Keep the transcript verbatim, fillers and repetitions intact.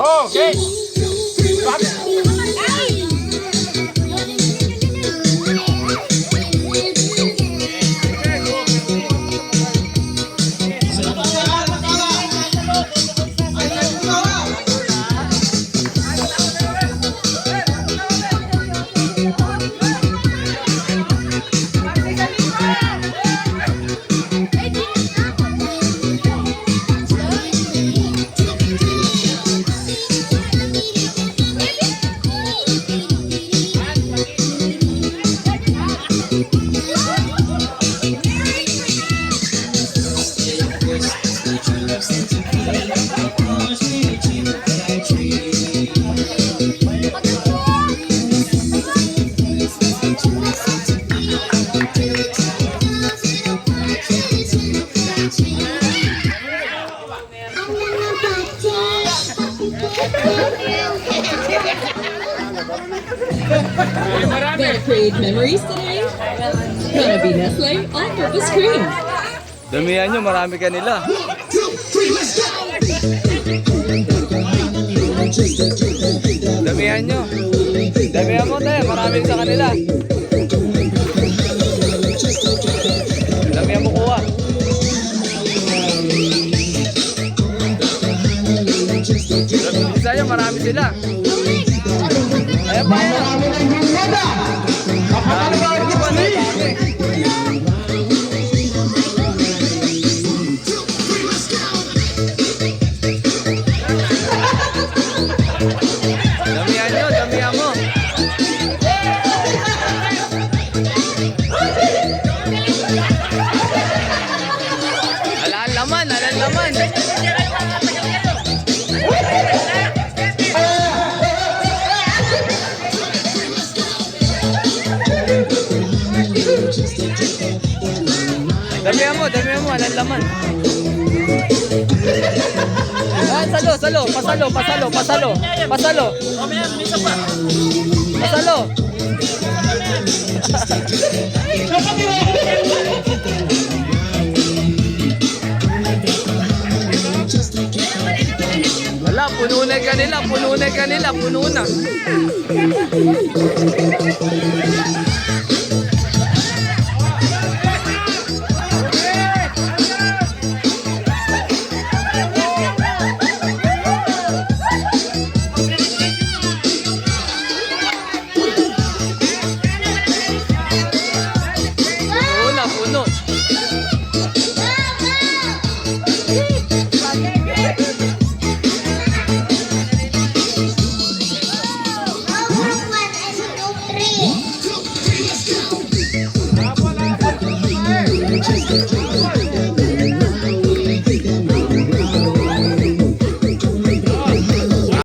Okay. Gonna create memories today. Gonna be Nestle all-purpose cream. Damihan nyo, marami kanila. Damihan nyo. Damihan mo, te. Marami sa kanila. Damihan mo kuha. Bisa nyo, marami sila. Ayan pa, ayan. Marami ng Yungada. Kapatid ng Yungada. Damihan nyo, damihan mo. Alang laman, alang laman. Damihan mo, damihan mo, alang laman. Ah, salo, salo, pasalo, pasalo, pasalo, pasalo. Pasalo. Wala, puno na kanila, puno na kanila, puno na. Puno na, puno.